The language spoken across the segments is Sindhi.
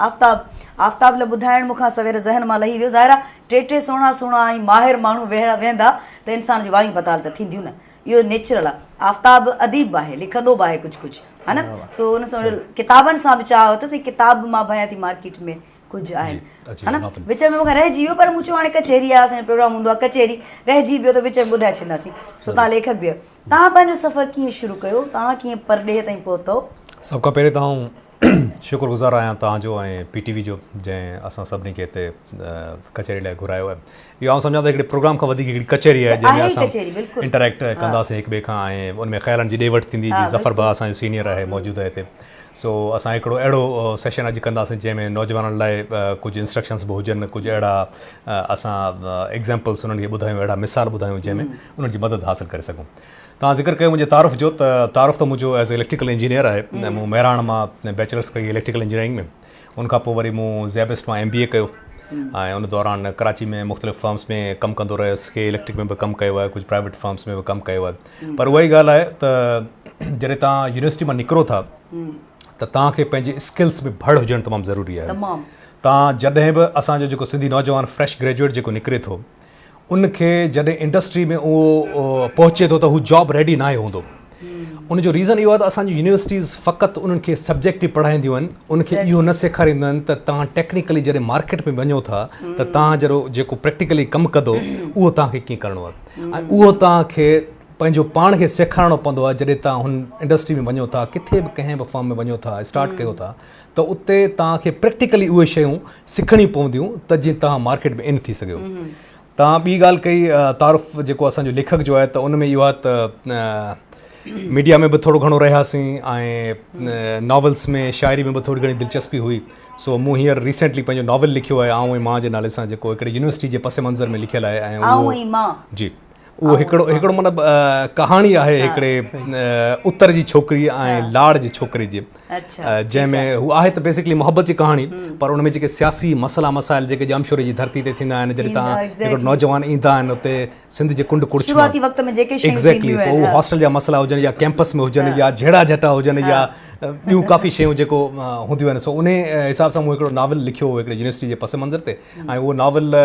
آفتاب آفتاب لاء ٻڌائڻ مون کان سوير ذهن مان لهي ويو ظاهر آ ٽي ٽي سهڻا سهڻا ۽ ماهر ماڻهو ويهڻ ويهندا ته انسان جون وايون پتال ته ٿينديون نه اهو نيچرل آ آفتاب اديب به آهي لکندو به آهي ڪجهه ڪجهه ها نه سو ان سان ڪتابن سان به چاهه اٿس ۽ ڪتاب به مان ڀانيان ٿي مارڪيٽ ۾ ڪجهه آهن ها نه وچ ۾ مون کان رهجي ويو پر مون چيو هاڻي ڪچهري آ اسان جو پروگرام هوندو آ ڪچهري رهجي ويو ته وچ ۾ ٻڌائي ڇڏنداسين سو توهان ليکڪ به آهيو توهان پنهنجو سفر ڪيئن شروع ڪيو توهان ڪيئن پرڏيهه تائين پهتو. سڀ کان پهرين ته آئون شڪر گذار آهيان توهان جو ۽ پي ٽي وي جو جنهن اسان سڀني کي هتي ڪچهري لاء گهرايو آهي اهو آئون سمجهان ٿو هڪڙي پروگرام کان وڌيڪ هڪڙي ڪچهري آهي جنهن ۾ اسان انٽريڪٽ ڪنداسين هڪ ٻئي کان ۽ ان ۾ خيالن جي ڏي وٺ ٿيندي جي ظفر ڀاء اسان جو سينيئر آهي موجود آهي هتي سو اسان هڪڙو اهڙو سيشن اڄ ڪنداسين جنهن ۾ نوجوانن لاء ڪجهه انسٽرڪشنس به هجن ڪجهه اهڙا اسان ايگزامپلس انهن کي ٻڌايون اهڙا مثال ٻڌايون جنهن ۾ انهن جي مدد حاصل ڪري سگهون توهان ذڪر ڪيو منهنجي تعارف جو ته تعارف ته منهنجو ايز اليڪٽريڪل انجنيئر آهي مون مهراڻ مان بيچلرس ڪئي اليڪٽريڪل انجنيئرنگ ۾ ان کان پوء وري مون زيبسٽ مان ايم بي اي ڪيو ۽ ان دوران ڪراچي ۾ مختلف فرمس ۾ ڪم ڪندو رهيس ڪي اليڪٽرڪ ۾ به ڪم ڪيو آهي ڪجهه پرائيويٽ فرمس ۾ به ڪم ڪيو آهي پر اها ئي ڳالهه آهي ته جڏهن توهان يونيورسٽي مان نڪرو ٿا ته توهان کي پنهنجي اسڪلس ۾ ڀڙ هجڻ تمام ضروري آهي توهان جڏهن به اسان جو جيڪو سنڌي نوجوان فريش گريجوئيٽ جيڪو نڪري ٿو ان کي جڏهن انڊسٽري ۾ اهو پهچي ٿو ته هو جاب ريڊي ناهي هوندو ان جو ريزن اهو آهي ته اسان جون يونيورسٽيز فقط انهن کي سبجيڪٽ ئي پڙهائينديون آهن ان کي اهو نه سيکارينديون آهن ته توهان ٽيڪنيڪلي جڏهن مارڪيٽ ۾ وڃو ٿا ته توهان جهڙو جيڪو پريڪٽيڪلي ڪم ڪندو اهو توهان کي ڪيئن ڪرڻو آهي ۽ اهو توهان کي پنهنجو پاڻ کي سيکارڻو پوندو آهي جڏهن توهان هن انڊسٽري ۾ وڃو ٿا ڪٿي به ڪنهن به فرم ۾ وڃو ٿا اسٽارٽ ڪيو ٿا ته اتي توهان کي پريڪٽيڪلي اهي شيون سکڻيون پونديون ته جيئن توهان مارڪيٽ ۾ ان ٿي سگهيو. توهان ٻي ڳالهه ڪئي تعارف جيڪو اسان جو ليکڪ جو آهي ته ان ۾ اهو آهي ته ميڊيا ۾ به ٿورو گهڻو رهياسين ۽ ناولس ۾ شاعري ۾ به ٿوري گهڻي دلچسپي هئي سو مون هينئر ريسينٽلي پنهنجو ناول لکيو آهي آئون ۽ مان جي نالي سان جيڪو هڪڙي يونيورسٽي جي پس منظر ۾ لکيل آهي ۽ آئون ۽ مان جي اهو هڪڙو هڪڙو مطلب ڪهاڻي آهي هڪڙي اتر جي ڇوڪري ۽ لاڙ جي ڇوڪري جي جنهن ۾ هو آهي ته بيسڪلي محبت جي ڪهاڻي پر ان ۾ جيڪي سياسي مسئلا مسائل جيڪي ڄامشوري جي ڌرتي تي ٿيندا آهن جڏهن تان هڪڙو نوجوان ايندا آهن اتي سنڌ جي ڪنڊ ڪڙڇ شروعاتي وقت ۾ جيڪي شيون ٿينديون آهن پوء هاسٽل جا مسئلا هجن يا ڪيمپس ۾ هجن يا جهيڙا جهٽا هجن يا ٻيون ڪافي شيون جيڪو هونديون آهن سو ان حساب سان مون هڪڙو ناول لکيو هو هڪڙي يونيورسٽي جي پس منظر تي ۽ اهو ناول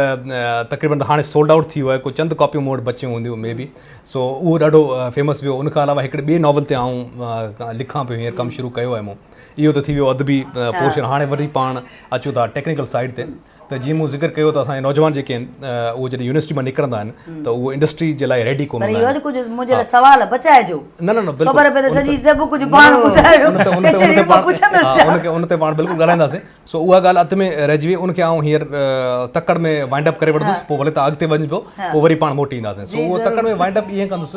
تقريبن هاڻي سولڊ آئوٽ ٿي ويو آهي ڪو چند ڪاپيون مون وٽ بچيون هونديون مي بي سو اهو ڏاڍو فيمس ويو ان کان علاوه هڪڙي ٻئي ناول تي آئون لکان پيو هينئر ڪم شروع ڪيو آهي مون اهو ته ٿي ويو ادبي پورشن هاڻي وري پاڻ اچون ٿا ٽيڪنيڪل سائيڊ تي ته جيئن مون ذڪر ڪيو ته اسان جا نوجوان جيڪي آهن اهي جڏهن يونيورسٽي مان نڪرندا آهن ته اهو انڊسٽري جي لاء ريڊي ڪونه هوندا آهن. پر اهو ڪجهه منهنجي لاء سوال بچائجو. نه نه نه بلڪل خبر پئي ته سڄي سڀ ڪجهه پاڻ ٻڌايو ڪچهري ۾ پڇندس ڇا. ان تي پاڻ بلڪل ڳالهائينداسين. سو اها ڳالهه اڌ ۾ رهجي وئي ان کي آئون هينئر تڪڙ ۾ وائنڊ اپ ڪري وٺندس پوء ڀلي توهان اڳتي وڃبو پوء وري پاڻ موٽي اينداسين سو اهو تڪڙ ۾ وائنڊ اپ ائين ڪندس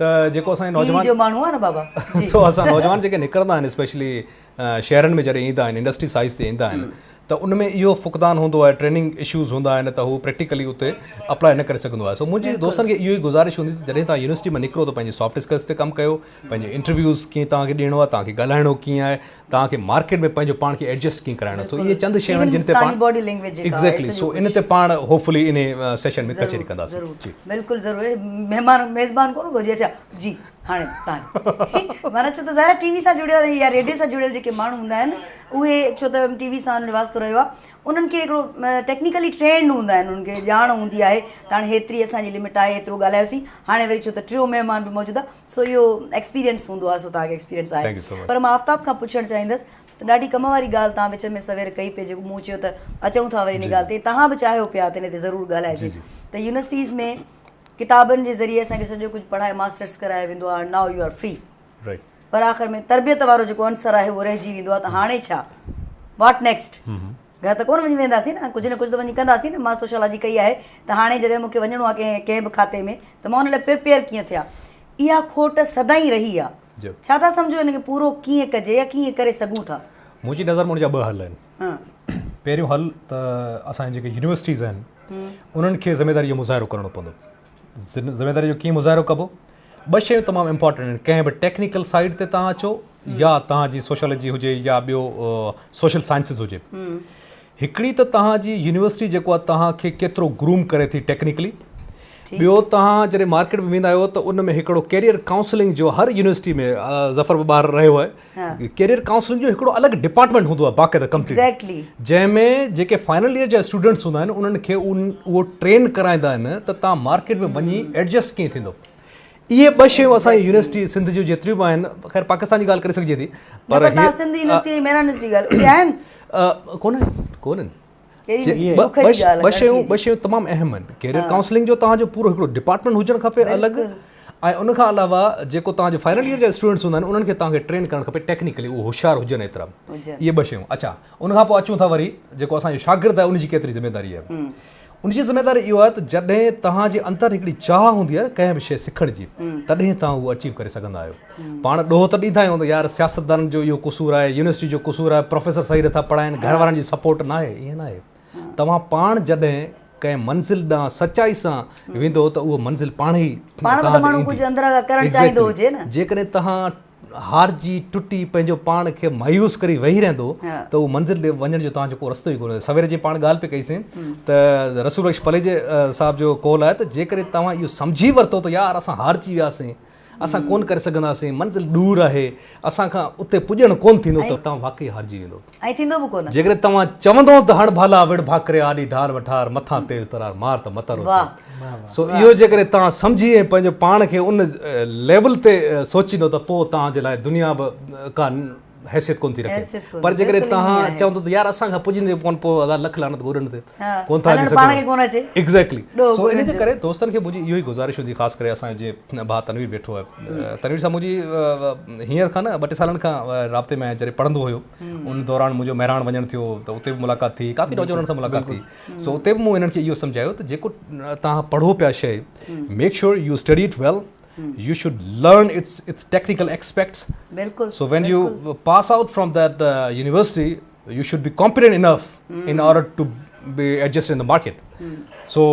ته جيڪو اسان جي نوجوان جو ماڻهو آهي نه بابا سو اسان نوجوان جيڪي نڪرندا آهن اسپيشلي شهرن ۾ جڏهن ايندا آهن انڊسٽري سائيز تي ايندا آهن ته ان ۾ اهو فقدان هوندو آهي ٽريننگ اشوز هوندا آهن ته هو پريڪٽيڪلي اتي اپلائي نه ڪري سگهندو آهي سو منهنجي دوستن کي اهو ئي گذارش هوندي ته جڏهن توهان يونيورسٽي مان نڪرو ته پنهنجي سافٽ اسڪلس تي ڪم ڪيو پنهنجي انٽرويوز ڪيئن توهان کي ڏيڻو آهي توهان کي ڳالهائڻو ڪيئن آهي توهان کي مارڪيٽ ۾ پنهنجو پاڻ کي ايڊجسٽ ڪيئن ڪرائڻو سو اهي چند شيون آهن جن تي پاڻ باڊي لينگويج جيڪا ايگزيڪٽلي سو ان تي پاڻ هوپ فلي ان سيشن ۾ ڪچهري ڪنداسين جي بلڪل ضرور مهمان ميزبان ڪونه ٿو جي اڇا جي هاڻي تان معنيٰ ڇو ته ظاهر ٽي وي سان جڙيل يا ريڊيو سان جڙيل جيڪي ماڻهو هوندا آهن اهي ڇو ته ٽي وي سان انهن جو واسطو رهيو آهي انهن کي هڪڙو ٽيڪنيڪلي ٽرينڊ هوندا آهن انهن کي ڄاڻ هوندي آهي ته هاڻي هيتري اسان جي لمٽ آهي هيترو ڳالهايوسين هاڻي وري ڇو ته ٽيون مهمان به موجود آهي سو اهو ايڪسپيرينس هوندو آهي سو توهان کي ايڪسپيرينس آهي پر مان آفتاب کان پڇڻ چاهيندس ته ڏاڍي ڪم واري ڳالهه توهان وچ ۾ سوير ڪئي پئي جيڪو مون چيو ته اچون ٿا وري ان ڳالهه تي توهان به چاهيو پيا ته ان تي ضرور ڳالهائجي ته يونيورسٽيز ۾ ڪتابن جي ذريعي اسان کي سڄو ڪجهه پڙهائي ماسٽرس ڪرايو ويندو آهي نائو يو آر فري پر آخر ۾ تربيت وارو جيڪو عنصر آهي اهو رهجي ويندو آهي ته هاڻي ڇا واٽ نيڪسٽ گهر ته ڪونه وڃي ويهنداسين نه، ڪجهه نه ڪجهه ته وڃي ڪنداسين نه، مان سوشالاجي ڪئي آهي ته هاڻي جڏهن مون کي وڃڻو آهي ڪنهن ڪنهن به کاتي ۾ ته مان ان لاء پرپيئر ڪيئن ٿيان؟ اها کوٽ سدائين رهي آهي. ڇا ٿا سمجهو ان کي پورو ڪيئن ڪجي يا ڪيئن ڪري سگهون ٿا؟ منهنجي نظر ۾ ان جا ٻه حل آهن. پهريون حل ته اسان جي جيڪي يونيورسٽيز آهن انهن کي ذميواري جو مظاهرو ڪرڻو پوندو. ذميواري جو ڪيئن مظاهرو ڪبو؟ ٻه شيون تمام امپارٽنٽ آهن ڪنهن به ٽيڪنيڪل سائيڊ تي توهان اچو يا توهان جي سوشالاجي هجي يا ٻيو سوشل سائنسز هجي هڪڙي ته توهان جي يونيورسٽي جيڪو آهي توهان کي ڪيترو گروم ڪري ٿي ٽيڪنيڪلي ٻيو توهان جڏهن مارڪيٽ ۾ ويندا آهيو ته ان ۾ هڪڙو ڪيريئر ڪائونسلنگ جو هر يونيورسٽي ۾ ظفر به ٻاهر رهيو آهي ڪيريئر ڪائونسلنگ جو هڪڙو الڳ ڊپارٽمينٽ هوندو آهي باقاعده ڪمپليٽ جنهن ۾ جيڪي فائنل ايئر جا اسٽوڊنٽس هوندا آهن انهن کي اهو ٽرين ڪرائيندا آهن ته توهان مارڪيٽ ۾ وڃي ايڊجسٽ ڪيئن ٿيندو. اهي ٻه شيون اسان جي يونيورسٽي سنڌ جون جيتريون به آهن خير پاڪستان جي ڳالهه ڪري سگهجي ٿي پر سنڌ يونيورسٽي ۽ مهراڻ يونيورسٽي جي ڳالهه اهي آهن ڪونهن ڪونهن ٻه شيون ٻه شيون تمام اهم آهن ڪيريئر ڪائونسلنگ جو توهان جو پورو هڪڙو ڊپارٽمينٽ هجڻ کپي الڳ ۽ ان کان علاوه جيڪو توهان جو فائنل ايئر جا اسٽوڊنٽس هوندا آهن انهن کي توهان کي ٽرين ڪرڻ کپي ٽيڪنيڪلي اهو هوشيار هجن ايترا اهي ٻه شيون اڇا ان کان پوء اچون ٿا وري جيڪو اسان جو شاگرد آهي ان جي ڪيتري ذميواري آهي ان جي ذميواري اهو آهي ته جڏهن توهان جي اندر هڪڙي چاهه هوندي آهي نه ڪنهن به شيء سکڻ جي تڏهن توهان اهو اچيو ڪري سگهندا آهيو. پاڻ ڏوهه ته ڏيندا آهيون ته يار سياستدانن جو اهو قصور آهي، يونيورسٽي جو قصور آهي، پروفيسر صحيح نٿا پڙهائين، گهر وارن جي سپورٽ ناهي، ائين ناهي. توهان پاڻ جڏهن ڪنهن منزل ڏانهن سچائي سان ويندو ته اهو منزل پاڻ ئي پاڻ به ته ماڻهو ڪجهه اندر کان ڪرڻ چاهيندو هجي نه. جيڪڏهن توهان هارجي ٽٽي پنهنجو پاڻ کي مايوس ڪري ويهي رهندو ته اهو منزل ڏي وڃڻ جو توهان جو ڪو رستو ئي ڪونهي. سوير جيئن پاڻ ڳالهه پئي ڪئيسين ته رسول بخش پليجي صاحب جو قول آهي ته جيڪڏهن توهان اهو سمجهي ورتو ته يار اسان هارجي وياسين، اسان ڪونه ڪري سگهنداسين، منزل ڏور آهي، اسان کان اتي پڄڻ ڪونه ٿيندو ته توهان واقعي هارجي ويندو. ۽ ٿيندو به ڪونه. جيڪڏهن توهان چوندو ته هڻ ڀالا وڙ ڀاڪري آڏي ڍال وٺار مٿان تيز ترار مار ته متارو ٿئي. سو اهو جيڪڏهن توهان سمجهي ۽ پنهنجو پاڻ کي ان ليول تي سوچيندو ته پوء توهان جي لاء دنيا به ڪا حيثيت ڪونه ٿي رکي پر جيڪڏهن توهان چوندو ته يار اسان کان پڄندي ڪونه پوء ادا لک لعنت گوڏن تي ڪونه ٿا هلي سگهون ايگزيڪٽلي سو ان جي ڪري دوستن کي منهنجي اهو ئي گذارش هوندي خاص ڪري اسان جي ڀاء تنوير ويٺو آهي تنوير صاحب منهنجي هينئر کان نه ٻه ٽي سالن کان رابطي ۾ آهي جڏهن پڙهندو هيو ان دوران منهنجو مهراڻ وڃڻ ٿيو ته اتي به ملاقات ٿي ڪافي نوجوانن سان ملاقات ٿي سو اتي به مون انهن کي اهو سمجهايو ته جيڪو توهان پڙهو پيا شيء make sure you study it well you should learn its its technical aspects بلڪل so when you pass out from that university you should be competent enough in order to be adjust in the market so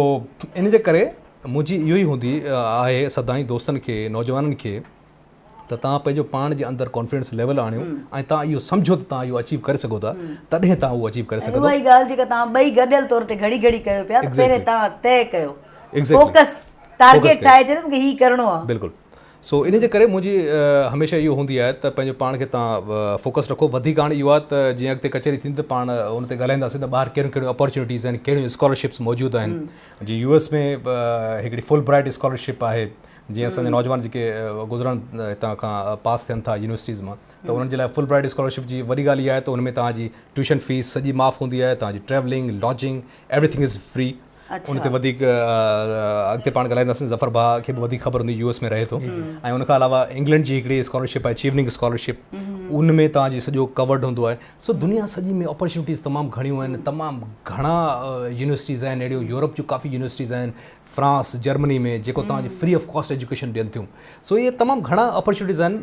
ان جي ڪري منهنجي اهو ئي هوندي آهي سدائين دوستن کي نوجوانن کي ته توهان پنهنجو پاڻ جي اندر ڪانفيڊنس ليول آڻيو ۽ توهان اهو سمجهو ته توهان اهو اچيو ڪري سگهو ٿا تڏهن توهان اهو اچيو ڪري سگهندو. اها ئي ڳالهه جيڪا توهان ٻئي گڏيل طور تي گهڙي گهڙي ڪيو پيا ته پهرين توهان طئي ڪيو فوڪس ٽارگيٽ ٺاهي ڇڏيو ته مونکي هي ڪرڻو آهي. بلڪل سو ان جي ڪري منهنجي هميشه اهو هوندي آهي ته پنهنجو پاڻ کي توهان فوڪس رکو وڌيڪ هاڻي اهو آهي ته جيئن اڳتي ڪچهري ٿيندي ته پاڻ ان تي ڳالهائينداسين ته ٻاهر ڪهڙيون ڪهڙيون اپارچونيٽيز آهن ڪهڙيون اسڪالرشپس موجود آهن جيئن يو ايس ۾ هڪڙي فل برائيٽ اسڪالرشپ آهي جيئن اسان جا نوجوان جيڪي گذرن هتان کان پاس ٿين ٿا يونيورسٽيز مان ته انهن جي لاء فل برائيٽ اسڪالرشپ جي وڏي ڳالهه اها آهي ته ان ۾ توهان جي ٽيوشن فيس سڄي معاف هوندي آهي توهان جي travelling lodging everything is free ان تي وڌيڪ اڳتي پاڻ ڳالهائينداسين ظفر ڀاء کي به وڌيڪ خبر هوندي يو ايس ۾ رهي ٿو ۽ ان کان علاوه انگلينڊ جي هڪڙي اسڪالرشپ آهي چيوننگ اسڪالرشپ ان ۾ توهان جي سڄو ڪورڊ هوندو آهي سو دنيا سڄي ۾ اپرچونيٽيز تمام گهڻيون آهن تمام گهڻا يونيورسٽيز آهن اهڙيون يورپ جون ڪافي يونيورسٽيز آهن فرانس جرمني ۾ جيڪو توهان جي فري آف ڪاسٽ ايجوڪيشن ڏين ٿيون سو اهي تمام گهڻا اپرچونيٽيز آهن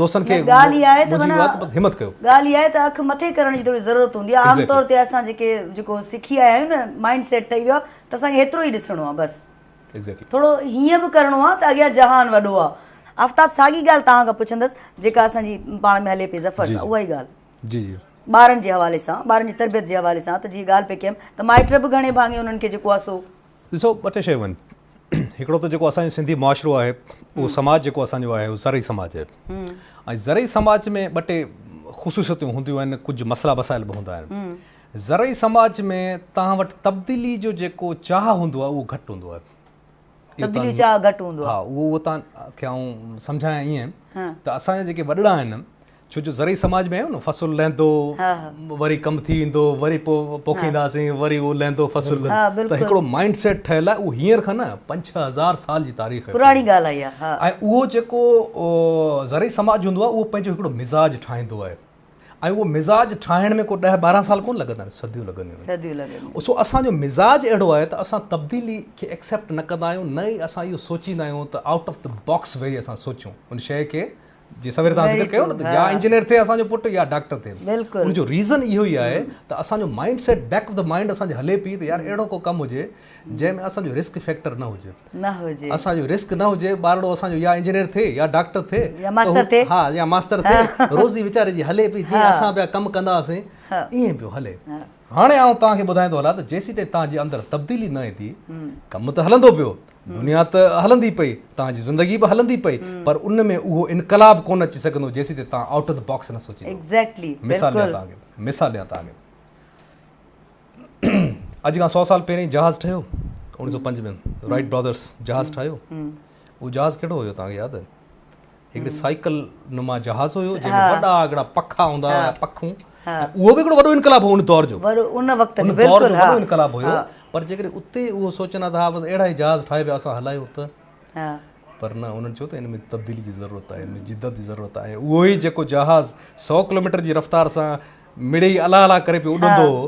دوستن کي ڳالهه اها آهي ته منهنجي اها ته بس همت ڪيو. ڳالهه اها آهي ته اک مٿي ڪرڻ جي ٿوري ضرورت هوندي آهي عام طور تي اسان جيڪي جيڪو سکي آيا آهيون نه مائنڊ سيٽ ٺهي ويو آهي ته اسان کي هيترو ئي ڏسڻو آهي بس ٿورو هيئن به ڪرڻو آهي ته اڳيان جهان وڏو آهي. آفتاب ساڳي ڳالهه توهان کان پڇندس جيڪا اسان جي پاڻ ۾ هلي پئي ظفر سان اها ئي ڳالهه. جي جي. ٻارن جي حوالي سان ٻارن جي تربيت جي حوالي سان ته جيئن ڳالهه پئي ڪيم ته مائٽ به گهڻي ڀاڱي انهن کي جيڪو آهي سو. ڏسو ٻه ٽي شيون آهن هڪڙو ته جيڪو اسان جو سنڌي معاشرو آهي اهو سماج جيڪو اسان جو آهي اهو زرعي سماج آهي ۽ زرعي سماج ۾ ٻه ٽي خصوصيتون هونديون آهن ڪجهه مسئلا مسائل به هوندا آهن زرعي سماج ۾ توهان وٽ تبديلي جو جيڪو چاهه هوندو آهي اهو گهٽ هوندو آهي تبديلي جو چاهه گهٽ هوندو آهي ها اهو توهان کي آئون سمجهايان ائين ته اسان جا جيڪي وڏڙا آهن ڇو جو زرعي سماج ۾ آهيون نه فصل لهندو وري ڪم ٿي ويندو وري پوء پوکينداسين وري اهو لهندو فصل ته هڪڙو مائنڊ سيٽ ٺهيل آهي اهو هينئر کان نه 5000 سال جي تاريخ آهي پراڻي ڳالهه آهي اها ۽ اهو جيڪو زرعي سماج هوندو آهي اهو پنهنجو هڪڙو مزاج ٺاهيندو آهي ۽ اهو مزاج ٺاهڻ ۾ ڪو 10 12 سال ڪونه لڳندا آهن صديون لڳنديون آهن صديون لڳنديون سو اسان جو مزاج اهڙو آهي ته اسان تبديلي کي ايڪسيپٽ نه ڪندا آهيون نه ئي اسان اهو سوچيندا آهيون ته آئوٽ آف the box ويهي اسان سوچيون ان شيء کي جي سوير توهان ذڪر ڪيو نه ته يا انجنيئر ٿئي اسان جو پٽ يا ڊاڪٽر ٿئي بلڪل ان جو ريزن اهو ئي آهي ته اسان جو mind set back of the mind اسان جي هلي پئي ته يار اهڙو ڪو ڪم هجي جنهن ۾ اسان جو رسڪ فيڪٽر نه هجي نه هجي اسان جو رسڪ نه هجي ٻارڙو اسان جو يا انجنيئر ٿئي يا ڊاڪٽر ٿئي يا ماستر ٿئي ها يا ماستر ٿئي روزي ويچاري جي هلي پئي جيئن اسان پيا ڪم ڪندا هئاسين. ائين پيو هلي. هاڻي آئون توهان کي ٻڌائيندو ٿو هلان ته جيسيتائين توهان جي اندر تبديلي نه ايندي، ڪم ته هلندو پيو، دنيا ته هلندي پئي، توهان جي زندگي به هلندي پئي، پر ان ۾ اهو انقلاب ڪونه اچي سگهندو جيسيتائين توهان آئوٽ آف the box نه سوچيندو. مثال ڏيان توهان کي، مثال ڏيان توهان کي. اڄ کان سئو سال پهرين جهاز ٺهيو، 1905 ۾ رائٽ برادرس جهاز ٺاهيو. اهو جهاز ڪهڙو هيو توهان کي ياد آهي؟ هڪڙي سائيڪل نما جهاز هيو جنهن ۾ وڏا هڪڙا پکا هوندا هيا پکون اهو به هڪڙو وڏو انقلاب هو ان دور جو وڏو ان وقت جو بلڪل وڏو انقلاب هيو پر جيڪڏهن اتي اهو سوچن ها ته ها بس اهڙا ئي جهاز ٺاهي پيا اسان هلايون ته ها پر نه انهن چيو ته ان ۾ تبديلي جي ضرورت آهي ان ۾ جدت جي ضرورت آهي اهو ئي جيڪو جهاز 100 ڪلوميٽر جي رفتار سان مڙئي الله الله ڪري پيو اڏندو هو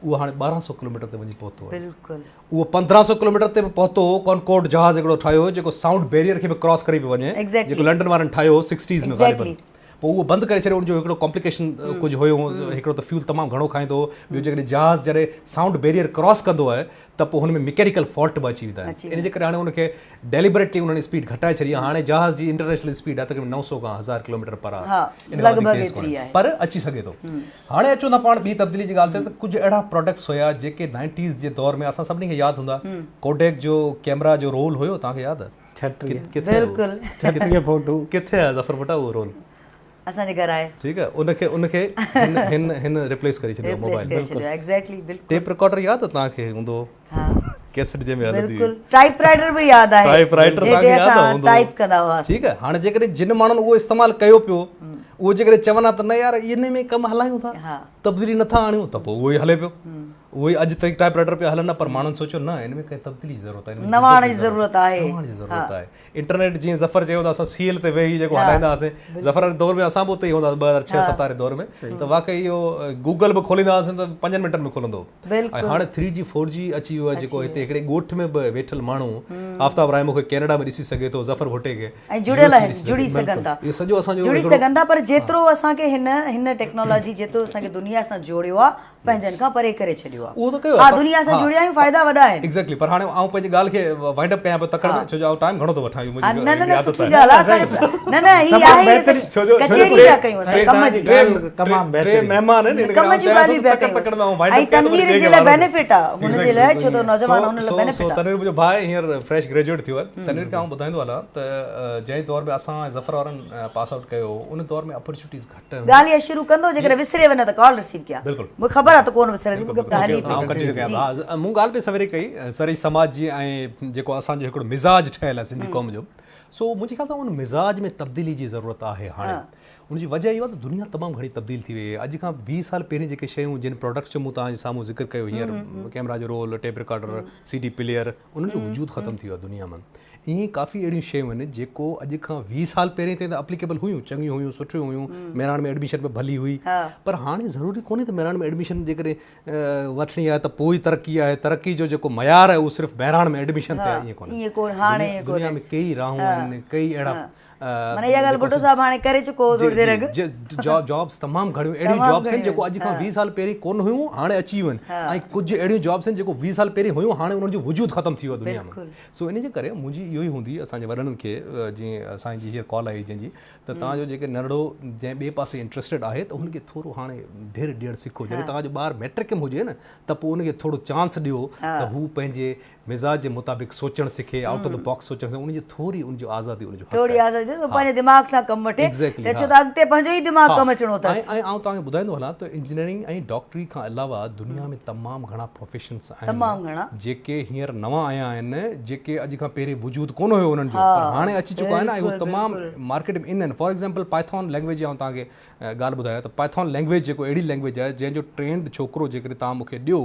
اهو هاڻي 1200 ڪلوميٽر تي وڃي پهتو آهي. بلڪل. اهو 1500 ڪلوميٽر تي به پهتو هو. ڪانڪورڊ جهاز هڪڙو ٺاهيو هو جيڪو سائونڊ بيريئر کي به ڪراس ڪري پيو وڃي جيڪو لنڊن وارن ٺاهيو هو سڪسٽيز ۾ غالبن پوء اهو بند ڪري ڇڏيو ان جو هڪڙو ڪامپليڪيشن ڪجهه هيو هڪڙو ته فيول تمام گهڻو کائيندو هو ٻيو جيڪڏهن جهاز جڏهن سائونڊ بيريئر ڪراس ڪندو آهي ته پوء هن ۾ مڪينيڪل فالٽ به اچي ويندا آهن ان جي ڪري هاڻي ان کي ڊيليبريٽلي انهن اسپيڊ گهٽائي ڇڏي آهي هاڻي جهاز جي انٽرنيشنل اسپيڊ آهي تقريبن 900 کان 1000 ڪلوميٽر پر آور ان کان وڌيڪ تيز ڪونهي پر اچي سگهي ٿو. هاڻي اچون ٿا پاڻ ٻي تبديلي جي ڳالهه تي ته ڪجهه اهڙا پراڊڪٽس هيا جيڪي نائنٽيز جي دور ۾ اسان سڀني کي ياد هوندا ڪوڊيڪ جو ڪيمرا جو رول هيو توهان کي ياد آهي؟ بلڪل 36 فوٽو ڪٿي آهي ظفر ڀٽا اهو رول اسان جي گهر آهي ٺيڪ آهي ان کي ان کي هن هن هن ريپليس ڪري ڇڏيو موبائل بلڪل ايگزيڪٽلي بلڪل ٽيپ رڪارڊر ياد آهي توهان کي هوندو ها ڪيسٽ جنهن ۾ هلندي بلڪل ٽائپ رائيٽر به ياد آهي ٽائپ رائيٽر توهان کي ياد هوندو ٽائپ ڪندا هئاسين ٺيڪ آهي هاڻي جيڪڏهن جن ماڻهن اهو استعمال ڪيو پيو اهو جيڪڏهن چون ها ته نه يار ان ۾ ڪم هلايون ٿا تبديلي نٿا آڻيون ته پوء اهو ئي هلي پيو اهو ئي اڄ تائين ٽائپ رائيٽر پيا هلن پر ماڻهن سوچيو نه ان ۾ ڪنهن تبديلي جي ضرورت آهي نواڻ جي ضرورت آهي نواڻ جي ضرورت آهي انٽرنيٽ جيئن ظفر چيو ته اسان سي ايل تي ويهي جيڪو هلائيندا هئاسين ظفر واري دور ۾ اسان به اتي ئي هوندا هئاسين 2006 7 واري دور ۾ ته واقعي اهو گوگل به کوليندا هئاسين ته پنجن منٽن ۾ کلندو هو ۽ هاڻي ٿري جي فور جي اچي ويو آهي جيڪو هتي هڪڙي ڳوٺ ۾ به ويٺل ماڻهو آفتاب راهمون کي ڪينيڊا ۾ ڏسي سگهي ٿو ظفر ڀٽي کي ۽ جڙيل آهن جڙي سگهن ٿا اهو سڄو اسان جو جڙي سگهن ٿا پر جيترو اسان کي هن هن ٽيڪنالاجي جيترو اسان کي دنيا سان جوڙيو آهي پنهنجن کان پري ڪري ڇڏيو آهي اهو ته ڪيو ها دنيا سان جڙيا آهيون فائدا وڏا آهن ايگزيڪٽلي پر هاڻي آئون پنهنجي ڳالهه کي وائنڊ اپ ڪيان پيو تڪڙ ۾ ڇو جو آئون ٽائيم گهڻو ٿو وٺان اهو منهنجي نه نه نه سٺي ڳالهه آهي نه نه هي آهي ڪچهري پيا ڪيون اسان ڪم جي تمام بهترين ٽي مهمان آهن ان ڪم جون ڳالهيون پيا ڪيون تڪڙ ۾ آئون وائنڊ اپ ڪيان ۽ تنوير جي لاء بينيفٽ آ هن جي لاء ڇو ته نوجوان هن لاء بينيفٽ آ تنوير منهنجو ڀاء هينئر فريش گريجوئيٽ ٿيو آهي تنوير کي آئون ٻڌائيندو هلان ته جنهن دور ۾ اسان ۽ ظفر وارن پاس آئوٽ ڪيو هو ان دور ۾ اپرچونيٽيز گهٽ هيون ڳالهه اها شروع ڪندو جيڪڏهن وسري وڃي ته ڪال رسيو ڪيان بلڪل مون کي خبر آ ته ڪونه وسرندي مون کي هلي پئي آئون ڪنٽينيو ڪيان ها مون ڳالهه پئي سويري ڪئي زرعي سماج جي ۽ جيڪو اسان جو هڪڙو مزاج ٺهيل آهي سنڌي قوم جو سو منهنجي خيال سان ان مزاج ۾ تبديلي جي ضرورت آهي هاڻي ان جي وجه اهو آهي ته دنيا تمام گهڻي تبديل ٿي وئي آهي اڄ کان 20 سال پهرين جيڪي شيون جن پراڊڪٽس جو مون توهان جي سامهون ذڪر ڪيو هينئر ڪيمرا جو roll tape recorder C D player انهن جو وجود ختم ٿي ويو آهي دنيا مان ائين ئي ڪافي اهڙيون شيون آهن جيڪو اڄ کان 20 سال پهرين تائين ته اپليڪيبل هيون چڱيون هيون سٺيون هيون مهراڻ ۾ ايڊميشن به ڀلي هئي پر هاڻي ضروري ڪونهي ته مهراڻ ۾ ايڊميشن جيڪڏهن وٺڻي آهي ته پوء ئي ترقي آهي ترقي جو جيڪو معيار آهي اهو صرف مهراڻ ۾ ايڊميشن تي آهي ائين ڪونهي دنيا ۾ ڪيئي راهون آهن ڪيئي اهڙا معنيٰ اها ڳالهه ڀٽو صاحب هاڻي ڪري چڪو هو ٿوري دير اڳ. جابس تمام گهڻيون اهڙيون جابس آهن جيڪو اڄ کان 20 سال پهرين ڪونه هيون هاڻي اچي ويون آهن ۽ ڪجهه اهڙيون جابس آهن جيڪو 20 سال پهرين هيون هاڻي انهن جو وجود ختم ٿي ويو آهي دنيا ۾ سو ان جي ڪري منهنجي اهو ئي هوندي اسان جي وڏن کي جيئن سائين جي هينئر ڪال آئي جنهن جي ته توهان جو جيڪي ننڍڙو جنهن ٻئي پاسي انٽريسٽيڊ آهي ته ان کي ٿورو هاڻي ڍر ڏيڻ سکو جڏهن توهان جو ٻار ميٽرڪ ۾ هجي نه ته پوء ان کي ٿورو چانس ڏيو ته هو پنهنجي مزاج جي مطابق سوچڻ سکي آئوٽ آف the box سوچڻ سکي ان جي ٿوري ان جي آزادي ان جو حق ٿوري آزادي ڏيو ته پنهنجي دماغ سان ڪم وٺي ته ڇو ته اڳتي پنهنجو ئي دماغ ڪم اچڻو اٿس. ۽ آئون توهان کي ٻڌائيندو هلان ته انجنيئرنگ ۽ ڊاڪٽري کان علاوه دنيا ۾ تمام گهڻا پروفيشنس آهن جيڪي هينئر نوان آيا آهن جيڪي اڄ کان پهرين وجود ڪونه هيو انهن جو پر هاڻي اچي چڪا آهن ۽ اهي تمام مارڪيٽ ۾ ان آهن فار ايگزامپل پائٿون لينگويج جي آئون توهان کي ڳالهه ٻڌايان ته پائٿون لينگويج جيڪو اهڙي لينگويج آهي جنهن جو ٽرينڊ ڇوڪرو جيڪڏهن توهان مون کي ڏيو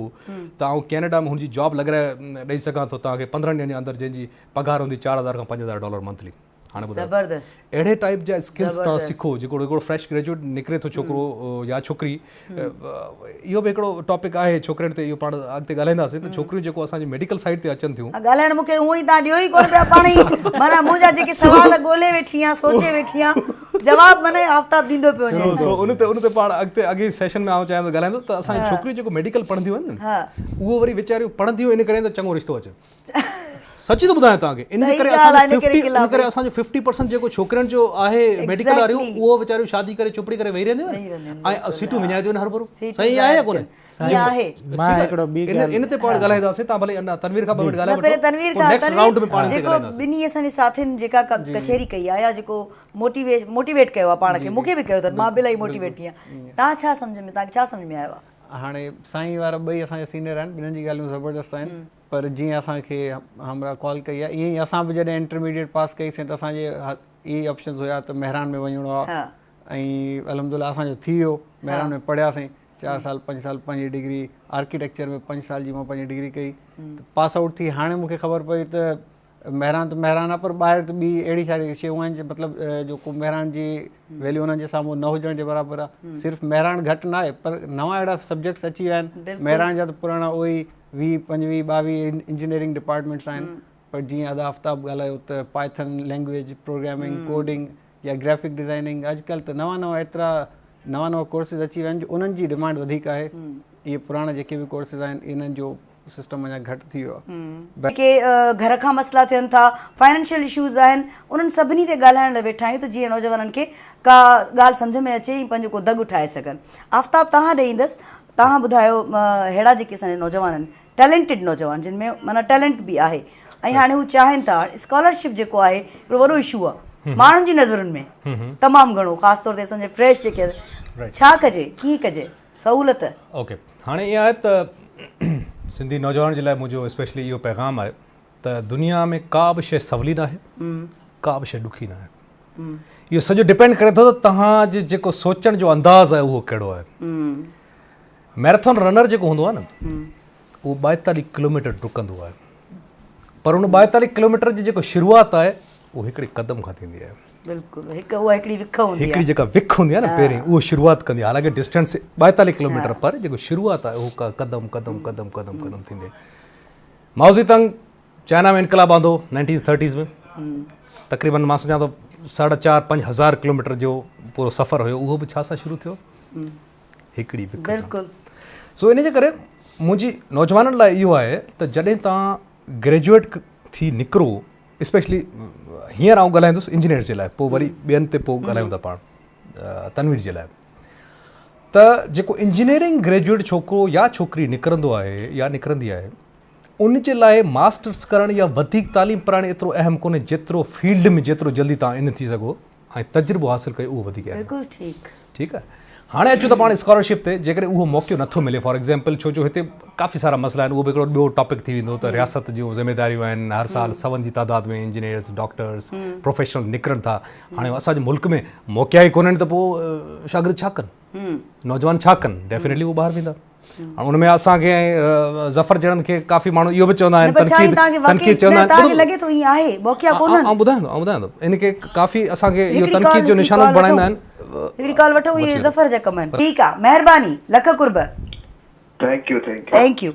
ته آئون ڪينيڊا ۾ هن جي جاب لڳرائي ڏئي سگهان ٿو توهان کي 15 ڏينهن جي اندر جنهن جي پگهار هوندي 4000 کان 5000 ڊالر منٿلي هاڻي ٻڌايو اهڙي ٽائيپ جا اسڪلز توهان سکو جيڪو هڪڙو فريش گريجوئيٽ نڪري ٿو ڇوڪرو يا ڇوڪري اهو به هڪڙو ٽاپڪ آهي ڇوڪرين تي اهو پاڻ اڳتي ڳالهائينداسين ته ڇوڪريون جيڪو اسان جي ميڊيڪل سائيڊ تي اچن ٿيون. ڳالهائڻ مون کي هونئن ئي توهان ڏيو ئي ڪونه پيا پاڻ ئي معنيٰ منهنجا جيڪي سوال ڳولي ويٺي آهيان سوچي ويٺي آهيان جواب معنيٰ آفتاب ڏيندو پيو وڃي. سو ان تي ان تي پاڻ اڳتي اڳئين سيشن ۾ آئون چاهيان ٿو ڳالهائيندو ته اسان جون ڇوڪريون جيڪو ميڊيڪل پڙهنديون آهن نه اهو وري ويچاريون پڙهنديون ان ڪري ته چڱو رشتو اچي. سچي ٿو ٻڌايان توهان کي ان جي ڪري اسان جو 50 ان ڪري اسان جو 50% جيڪو ڇوڪرين جو آهي ميڊيڪل واريون اهو ويچاريون شادي ڪري چپڙي ڪري ويهي رهنديون آهن ۽ سيٽون وڃائي ٿيون هرڀرو صحيح آهي يا ڪونهي؟ آهي. مان هڪڙو ٻي ڳالهه ان تي پاڻ ڳالهائينداسين توهان ڀلي اڃا تنوير کان ٻه منٽ ڳالهائي نه پهرين وٺو تنوير پوء کان نيڪسٽ تنوير رائونڊ ۾ پاڻ ان تي جيڪو ڳالهائينداسين. ٻنهي اسان جي ساٿين جيڪا ڪچهري ڪئي آهي يا جيڪو موٽيويش موٽيويٽ ڪيو آهي پاڻ کي مون کي به ڪيو اٿن مان به الاهي موٽيويٽ ٿي آهيان توهان ڇا سمجهه ۾ توهان کي ڇا سمجهه ۾ آيو آهي؟ هاڻي سائين وارا ٻئي اسان جا سينئر آهن ٻنهن جي ڳالهيون زبردست آهن پر جيئن اسان کي همراهه ڪال ڪئي آهي ائين ئي اسان به جڏهن انٽرميڊيٽ پاس ڪئي سين ته اسان جي اهي ئي آپشنز هيا ته مهراڻ ۾ وڃڻو آهي ۽ الحمدلله اسان جو ٿي ويو مهراڻ ۾ پڙهياسين چار سال پنج سال پنهنجي ڊگري آرڪيٽيڪچر ۾ پنج سال جي مان پنهنجي ڊگري ڪئي ته پاس آئوٽ ٿي هاڻي مون کي خبر پئي ته مهراڻ ته مهراڻ آهي پر ٻاهر ته ٻي اهڙي ساري شيون آهن مطلب جو ڪو مهراڻ جي ويليو انهن جي سامهون نه هجڻ جي برابر آهي صرف مهراڻ گهٽ نه آهي پر نوان اهڙا سبجيڪٽس اچي ويا آهن مهراڻ جا ته پراڻا اهي ئي 20 25 22 انجنيئرنگ ڊپارٽمينٽس آهن پر جيئن ادا آفتاب ڳالهايو ته پائٿن لينگويج پروگرامنگ ڪوڊنگ يا گرافڪ ڊزائننگ اڄڪلهه ته نوان نوان ايترا نوان نوان ڪورسز اچي ويا آهن جو انهن جي ڊمانڊ وڌيڪ آهي اهي پراڻا جيڪي به ڪورسز آهن انهن جو سسٽم اڃا گهٽ ٿي ويو آهي. جيڪي گهر کان مسئلا ٿين ٿا فائنانشل اشوز آهن انهن سڀني تي ڳالهائڻ لاء ويٺا آهيون ته جيئن نوجوانن کي ڪا ڳالهه سمجهه ۾ اچي ۽ پنهنجو ڪو دڳ ٺاهي سگهن آفتاب توهان ڏي ايندس توهان ٻڌايو ههڙا جيڪي اسان جا نوجوان آهن ٽيلنٽيڊ نوجوان جن ۾ معنيٰ ٽيلنٽ به آهي ۽ هاڻي هو چاهين ٿا اسڪالرشپ جيڪو آهي هڪڙو وڏو اشو آهي ماڻهن جي نظرن ۾ تمام گهڻو خاص طور تي اسان جي فريش جيڪي ڇا ڪجي ڪيئن ڪجي سهولت. اوڪي هاڻي ائين آهي ته سنڌي نوجوانن جي لاء منهنجو اسپيشلي اهو پيغام آهي ته دنيا ۾ ڪا به شيء سولي ناهي ڪا به شيء ڏکي ناهي اهو سڄو ڊپينڊ ڪري ٿو ته توهان جي جيڪو سوچڻ جو انداز آهي اهو ڪهڙو آهي ميراٿن رنر جيڪو هوندو آهي نه اهو 42 ڪلوميٽر ڊڪندو آهي پر ان 42 ڪلوميٽر جي جيڪو شروعات آهي اهو هڪڙي قدم کان ٿيندي آهي. بلڪل هڪ اها هڪڙي وک هوندي آهي. هڪڙي جيڪا وک هوندي آهي نه پهرين اهو شروعات ڪندي آهي حالانڪه ڊسٽنس 42 ڪلوميٽر پر جيڪو شروعات آهي اهو قدم قدم قدم قدم قدم ٿيندي آهي. مائوزي تنگ چائنا ۾ انقلاب آندو نائنٽين ٿرٽيز ۾ تقريبن مان سمجهان ٿو ساڍا چار پنج هزار ڪلوميٽر جو پورو سفر هيو اهو به ڇا سان شروع ٿيو هڪڙي وک سان. بلڪل. سو ان جي ڪري منهنجي نوجوانن لاء اهو آهي ته جڏهن توهان گريجوئيٽ ٿي نڪرو اسپيشلي هينئر آئون ڳالهائيندس انجنيئرز جي لاء پوء وري ٻين تي پوء ڳالهايون ٿا پاڻ تنوير جي لاء ته جيڪو انجنيئرنگ گريجوئيٽ ڇوڪرو يا ڇوڪري نڪرندو آهي يا نڪرندي آهي ان جي لاء ماسٽرس ڪرڻ يا وڌيڪ تعليم پرائڻ ايترو اهم ڪونهي جيترو فيلڊ ۾ جيترو جلدي توهان ان ٿي سگهو ۽ تجربو حاصل ڪيو اهو وڌيڪ اهم آهي. بلڪل ٺيڪ. ٺيڪ آهي هاڻي اچون ٿا پاڻ اسڪالرشپ تي جيڪڏهن اهو موقعو نٿو ملي فار ايگزامپل ڇو جو هتي ڪافي سارا مسئلا آهن اهو به هڪڙو ٻيو ٽاپڪ ٿي ويندو ته رياست جون ذميداريون آهن هر سال سون جي تعداد ۾ انجنيئرس ڊاڪٽرس پروفيشنل نڪرن ٿا هاڻي اسان جي ملڪ ۾ موقعا ئي ڪونهن ته پوء شاگرد ڇا ڪن نوجوان ڇا ڪن ڊيفينيٽلي هو ٻاهر ويندا هاڻ ان ۾ اسان کي ۽ ظفر جهڙن کي ڪافي ماڻهو اهو به چوندا آهن تنقيد تنقيد چوندا آهن توهان کي لڳي ٿو ائين آهي موقعا ڪونهن آئون ٻڌايان ٿو آئون ٻڌايان ٿو ان کي ڪافي اسان کي اهو تنقيد جو نشانو به بڻائيندا آهن هڪڙي ڪال وٺو اهي ظفر جا ڪم آهن ٺيڪ آ مهرباني لک قرب thank you thank you thank you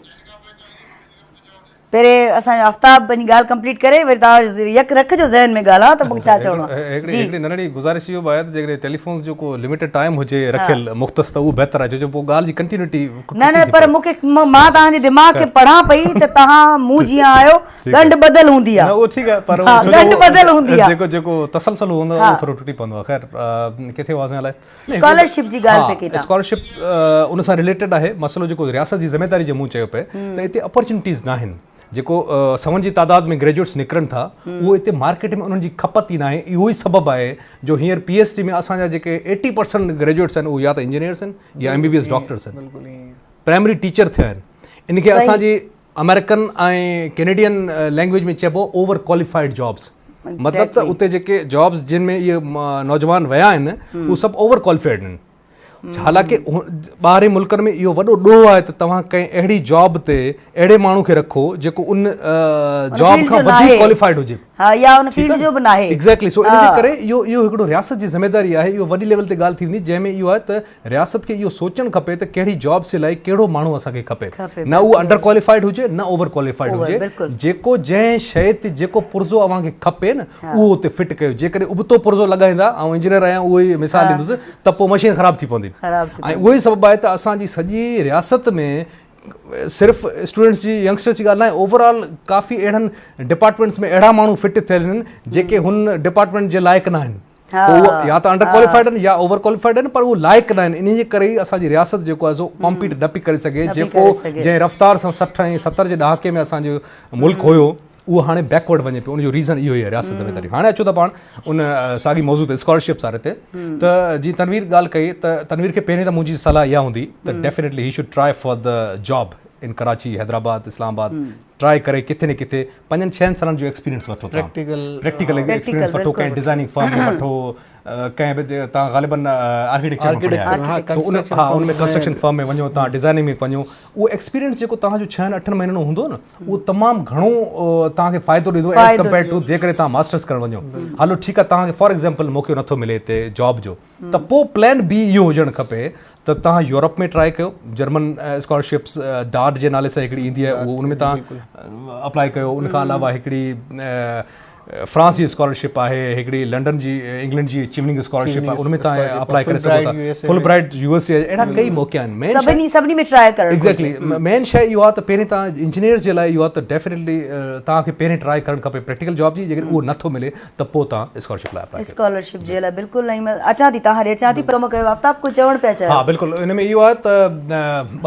پهرين اسان جو آفتاب پنهنجي ڳالهه ڪمپليٽ ڪري وري توهان يڪ رکجو ذهن ۾ ڳالهه ها ته مونکي ڇا چوڻو آهي. هڪڙي هڪڙي ننڍڙي گذارش اهو به آهي ته جيڪڏهن ٽيليفونز جو ڪو لميٽيڊ ٽائيم هجي رکيل مختص ته اهو بهتر آهي ڇو جو پوء ڳالهه جي ڪنٽينيوٽي نه نه پر مونکي مان توهان جي دماغ کي پڙهان پئي ته توهان مون جيان آهيو ڳنڍ ٻڌل هوندي آهي نه اهو ٺيڪ آهي پر ڳنڍ ٻڌل هوندي آهي جيڪو جيڪو تسلسل هوندو آهي اهو ٿورو ٽٽي پوندو آهي خير ڪٿي هئاسين الائي اسڪالرشپ جي ڳالهه پئي ڪئي تان. اسڪالرشپ ان سان رليٽيڊ آهي مسئلو جيڪو رياست جي ذميداري جو مون چيو پئي ته اتي اپرچونٽيز ناهن جيڪو سون جي تعداد ۾ گريجوئيٽس نڪرن ٿا اهو اتي مارڪيٽ ۾ انهن جي کپت ئي ناهي اهو ئي سبب آهي جو هينئر پي ايس ڊي ۾ اسان جا جيڪي ايٽي پرسنٽ گريجوئيٽس آهن اهي يا ته انجنيئرس آهن يا M B B S doctors آهن پرائمري ٽيچر ٿيا آهن ان کي اسان جي آمريڪن ۽ ڪينيڊين لينگويج ۾ چئبو اوور ڪواليفائيڊ جابس مطلب ته اتي جيڪي جابس جن ۾ اهي نوجوان ويا آهن اهي سڀ اوور ڪواليفائيڊ آهن حالانڪه ٻاهرين ملڪن ۾ اهو وڏو ڏوهه آهي ته توهان ڪنهن اهڙي جاب تي اهڙي ماڻهو کي رکو جيڪو ان جاب کان وڌيڪ ڪواليفائيڊ هجي ها يا ان فيلڊ جو به ناهي ايگزيڪٽلي سو ان جي ڪري اهو اهو هڪڙو رياست جي ذميواري آهي اهو وڏي ليول تي ڳالهه ٿي ويندي جنهن ۾ اهو آهي ته رياست کي اهو سوچڻ کپي ته ڪهڙي جابس جي لاء ڪهڙو ماڻهو اسان کي کپي نه اهو انڊر ڪواليفائيڊ هجي نه اوور ڪواليفائيڊ هجي جيڪو جنهن شيء تي جيڪو پرزو اوهان کي کپي نه اهو اتي فٽ ڪيو جيڪڏهن ابتو پرزو لڳائيندا آئون انجنيئر آهيان اهو ئي مثال ڏيندس ته پوء مشين خراب ٿي پوندي ۽ اهو ئي سبب آهي ته اسان جي سڄي رياست ۾ صرف اسٽوڊنٽس جي ينگسٽرس جي ڳالهه ناهي اوور آل ڪافي اهڙن ڊپارٽمينٽس ۾ اهڙا ماڻهو فٽ ٿيل آهن جيڪي هن ڊپارٽمينٽ جي لائق ناهن هو يا ته انڊر ڪواليفائيڊ آهن يا اوور ڪواليفائيڊ آهن پر اهو لائق ناهن انهي جي ڪري ئي اسان جي رياست جيڪو آهي سو ڪمپيٽ نه پئي ڪري سگهي جيڪو جنهن رفتار سان 60 ۽ 70 جي ڏهاڪي ۾ اسان جو ملڪ هيو اهو هاڻي بيڪورڊ وڃي پيو ان جو ريزن اهو ئي آهي رياست ذميواري هاڻي اچو ته پاڻ ان ساڳي موضوع تي اسڪالرشپس واري تي ته جي تنوير ڳالهه ڪئي ته تنوير کي پهرين ته منهنجي صلاح اها هوندي ته definitely he should try for the job in Karachi Hyderabad Islamabad try ڪري ڪٿي نه ڪٿي پنجن ڇهن سالن جو ايڪسپيرينس وٺو توهان پريڪٽيڪل ايڪسپيرينس وٺو ڪنهن ڊزائننگ فرم ۾ وٺو ڪنهن به توهان غالبن آرڪيٽيڪچر ۾ پڙهيا آهيو ها ان ۾ ڪنسٽرڪشن فرم ۾ وڃو توهان ڊزائننگ ۾ وڃو اهو ايڪسپيرينس جيڪو توهان جو ڇهن اٺن مهينن جو هوندو نه اهو تمام گهڻو توهان کي فائدو ڏيندو ايز ڪمپيئر ٽو جيڪڏهن توهان ماسٽرس ڪرڻ وڃو هلو ٺيڪ آهي توهان کي فار ايگزامپل موقعو نٿو ملي هتي جاب جو ته پوء پلان بي اهو هجڻ کپي ته توهان يورپ ۾ ٽرائي ڪيو جرمن اسڪالرشپس ڊاڊ جي نالي سان هڪڙي ايندي آهي اهو ان ۾ توهان اپلائي ڪيو ان کان علاوه هڪڙي فرانس جي اسڪالرشپ آهي هڪڙي لنڊن جي انگلينڊ جي چيوننگ اسڪالرشپ آهي ان ۾ توهان اپلائي ڪري سگهو ٿا فل برائيٽ يو ايس اي اهڙا ڪئي موقعا آهن مين سڀني سڀني ۾ ٽرائي ڪرڻ ايگزيڪٽلي مين شيء اهو آهي ته پهرين توهان انجنيئرز جي لاء اهو آهي ته ڊيفينيٽلي توهان کي پهرين ٽرائي ڪرڻ کپي پريڪٽيڪل جاب جي جيڪڏهن اهو نٿو ملي ته پوء توهان اسڪالرشپ لاء اپلائي ڪيو. اسڪالرشپ جي لاء بلڪل ۽ مان اچان ٿي توهان ڏي اچان ٿي پر ڪم ڪيو آفتاب ڪجهه چوڻ پيا چاهيو. ها بلڪل ان ۾ اهو آهي ته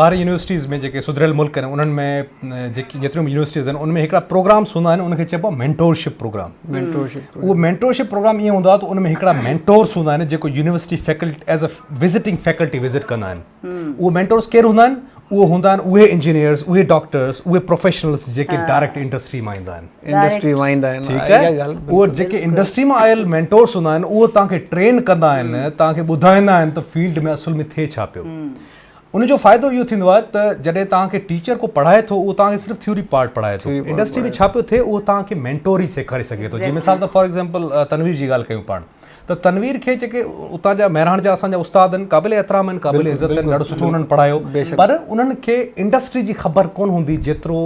ٻاهرين يونيورسٽيز ۾ جيڪي سڌريل ملڪ آهن انهن ۾ جيڪي جيتريون به يونيورسٽيز آهن ان ۾ هڪڙا پروگرامس هوندا آهن ان کي چئبو آهي مينٽورشپ پروگرام مينٽورشپ اهو مينٽورشپ پروگرام ائين هوندو آهي ته ان ۾ هڪڙا مينٽورس هوندا آهن جيڪو university faculty as a visiting faculty visit ڪندا آهن اهو مينٽورس ڪير هوندا آهن اهو هوندا آهن اهي انجنيئرز اهي ڊاڪٽرز اهي پروفيشنلز جيڪي ڊائريڪٽ انڊسٽري مان ايندا آهن انڊسٽري مان ايندا آهن ٺيڪ آهي اهو جيڪي انڊسٽري مان آيل مينٽورس هوندا آهن اهو توهان کي ٽرين ڪندا آهن توهان کي ٻڌائيندا آهن ته فيلڊ ۾ اصل ۾ ٿئي ڇا پيو ان جو فائدو اهو ٿيندو آهي ته جڏهن توهان کي ٽيچر ڪو پڙهائي ٿو اهو توهان کي صرف ٿيوري پارٽ پڙهائي ٿو انڊسٽري ۾ ڇا پيو ٿئي اهو توهان کي مينٽور ئي سيکاري سگهي ٿو جي مثال ته فار ايگزامپل تنوير جي ڳالهه ڪيون پاڻ ته تنوير کي جيڪي اتان جا مهراڻ جا اسان جا استاد آهن قابل احترام آهن قابل عزت آهن ڏاڍو سٺو انهن پڙهايو پر انهن کي انڊسٽري جي خبر ڪونه هوندي جيترو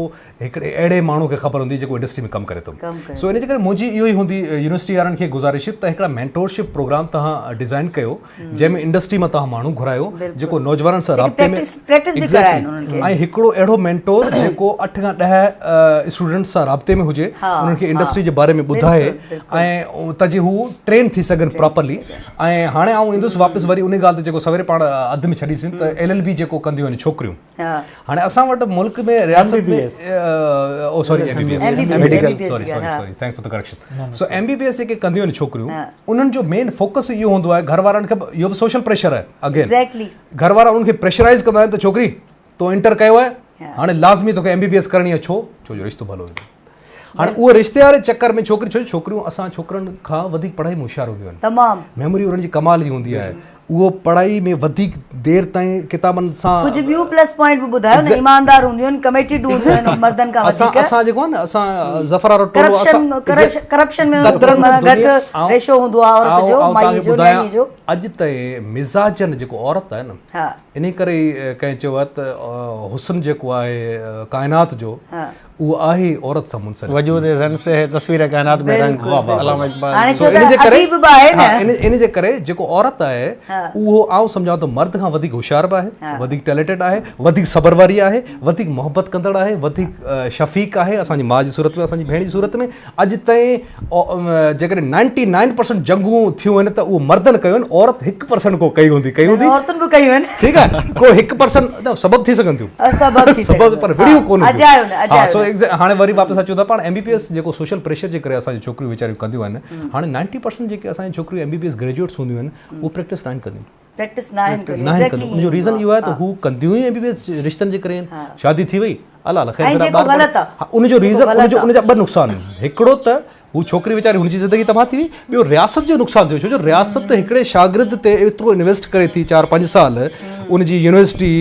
هڪڙي اهڙي ماڻهو کي خبر هوندي جيڪو انڊسٽري ۾ ڪم ڪري ٿو سو ان جي ڪري منهنجي اهو ئي هوندي يونيورسٽي وارن کي گذارش ته هڪڙا مينٽورشپ پروگرام توهان ڊيزائن ڪيو جنهن ۾ انڊسٽري مان توهان ماڻهو گهرايو جيڪو نوجوانن سان رابطي ۾ ۽ هڪڙو اهڙو مينٽور جيڪو 8 کان 10 اسٽوڊنٽس سان رابطي ۾ هجي انهن کي انڊسٽري جي باري ۾ ٻڌائي ۽ ته جي هو ٽرين ٿي سگهن پراپرلي ۽ هاڻي آئون ايندس واپس وري ان ڳالهه تي جيڪو سويري پاڻ اڌ ۾ ڇڏيسين ته ايل ايل بي جيڪو ڪنديون آهن ڇوڪريون هاڻي اسان وٽ ملڪ ۾ رياست ۾ او sorry M B B S medical sorry sorry sorry thanks for the correction so M B B S جيڪي ڪنديون آهن ڇوڪريون انهن جو مين فوڪس اهو هوندو آهي گهر وارن کي اهو به سوشل پريشر آهي اگين گهر وارا انهن کي پريشرائز ڪندا آهن ته ڇوڪري تو انٽر ڪيو آهي هاڻي لازمي توکي ايم بي بي ايس ڪرڻي آهي ڇو ڇو جو رشتو ڀلو ايندو هاڻي اهو رشتي واري چڪر ۾ ڇوڪري ڇو جو ڇوڪريون اسان ڇوڪرن کان وڌيڪ پڙهائي ۾ هوشيار هونديون آهن تمام ميموري انهن جي ڪمال جي هوندي آهي اهو پڙهائي ۾ وڌيڪ دير تائين ڪتابن سان ڪجهه ٻيون پلس پوائنٽ به ٻڌايو نه ايماندار هونديون آهن ڪميٽيڊ هونديون آهن مردن کان وڌيڪ اسان جيڪو آهي نه اسان ظفر وارو ٽولو اسان ڪرپشن ۾ گهٽ ريشو هوندو آهي عورت جو مائي جو نياڻي جو اڄ تائين مزاجن جيڪو عورت آهي نه انهي ڪري ئي ڪنهن چيو آهي ته حسن جيڪو آهي ڪائنات جو اهو آهي ئي عورت سان منسلڪ. وجود زن سي هي تصوير ڪائنات ۾ رنگ علامه اقبال. هاڻي ڇو ته اديب به آهي نه. ان جي ڪري جيڪو عورت آهي اهو آئون سمجهان ٿو مرد کان وڌيڪ هوشيار به آهي وڌيڪ ٽيلينٽيڊ آهي وڌيڪ صبر واري آهي وڌيڪ محبت ڪندڙ آهي وڌيڪ شفيق آهي اسان جي ماء جي صورت ۾ اسان جي ڀيڻ جي صورت ۾ اڄ تائين جيڪڏهن نائنٽي نائن پرسنٽ جنگون ٿيون آهن ته اهو مردن ڪيون آهن عورت هڪ پرسنٽ ڪو ڪئي هوندي ڪئي هوندي عورتن به ڪيون آهن ٺيڪ آهي ڪو هڪ پرسنٽ نه سبب ٿي سگهن ٿيون سبب ٿي سبب پر وڙهيون ڪونه اجايو نه اجايو ها سو هاڻي وري واپس اچون ٿا پاڻ ايم بي بي ايس جيڪو سوشل پريشر جي ڪري اسان جون ڇوڪريون ويچاريون ڪنديون آهن هاڻي نائنٽي پرسنٽ جيڪي اسان جون ڇوڪريون M B B S graduates هونديون آهن اهو پريڪٽس ناهن ڪنديون پريڪٽس ناهن ڪنديون ناهن ڪنديون ان جو ريزن اهو آهي ته هو ڪنديون ئي ايم بي بي ايس رشتن جي ڪري آهن شادي ٿي وئي الله الله خير سان ٻار غلط آهي ان جو ريزن ان جو ان جا ٻه نقصان آهن هڪڙو ته هو ڇوڪري ويچاري هن جي زندگي تباهه ٿي وئي ٻيو رياست جو نقصان ٿيو ڇو جو رياست هڪڙي شاگرد تي ايترو انويسٽ ڪري ٿي 4 5 سال ان جي يونيورسٽي